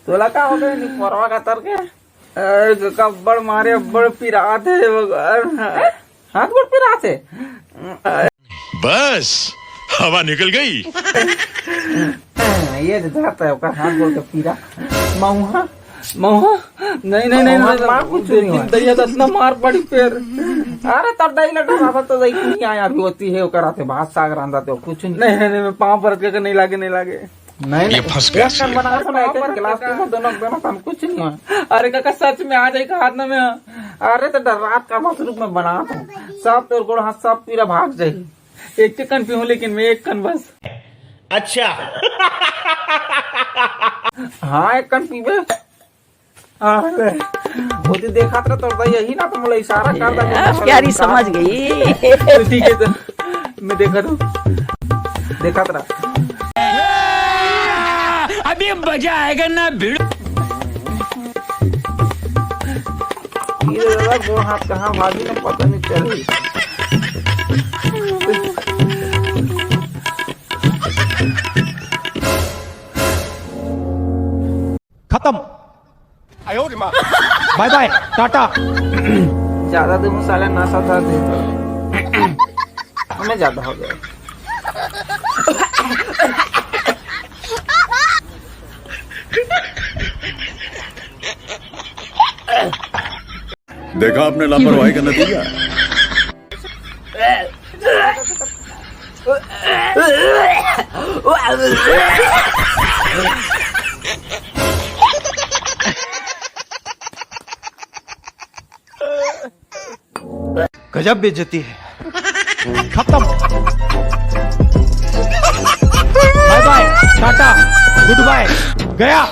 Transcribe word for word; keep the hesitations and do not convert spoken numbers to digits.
तोला का हो गे, निपोरवा कतर के? अरे, कब्बड़ मारे, अब्बड़ पिरात हे, हाथ गोड़ पिरात हे। बस, हवा निकल गई। ये तो जाता है, ओकर हाथ गोड़ के पीरा। मऊहा, मऊहा, नहीं, नहीं, नहीं, मऊहा नहीं, मार कुछ नहीं हुआ। दैया तो इतना मार पड़ी फिर। अरे, तब दाई लगा रहा था, तो दाई कुछ नहीं आया, अभी होती है, ओकर आते भात साग रांधा तो कुछ नहीं। नहीं, नहीं, नहीं, मैं पाँव परत के नहीं लागे, नहीं लागे। नहीं, ये नहीं, फंस गया एक कन बना के मैं एक, एक गिलास पीऊँ, दोनों, दोनों कन कुछ नहीं हुआ। अरे काका, सच में आ जाए का हाथ ना में? अरे तो डर रात का मसरूफ में बना दो, सब तोर गोड़ हाथ सब पीरा भाग जाए। एक कन पीऊँ लेकिन मैं, एक कन बस। अच्छा। हाँ, एक कन पीबे। हाँ, ले। वो तो देखत रहा, तोर दाई यही ना, तो मोला इशारा कर दे। आ, प्यारी समझ गई। तो ठीक है, तो मैं देखत हूँ, देखत रहा। अभी मजा आएगा ना भिड़ू। ये दादा, वो हाथ कहाँ भागी ना, पता नहीं चल। खत्म। बाय बाय, टाटा। ज्यादा दिन साले नशा था, दे तो हमें ज्यादा हो गया। देखा आपने लापरवाही का नतीजा। गजब बेइज्जती है। खत्म। बाय बाय, टाटा, गुड बाय, गया।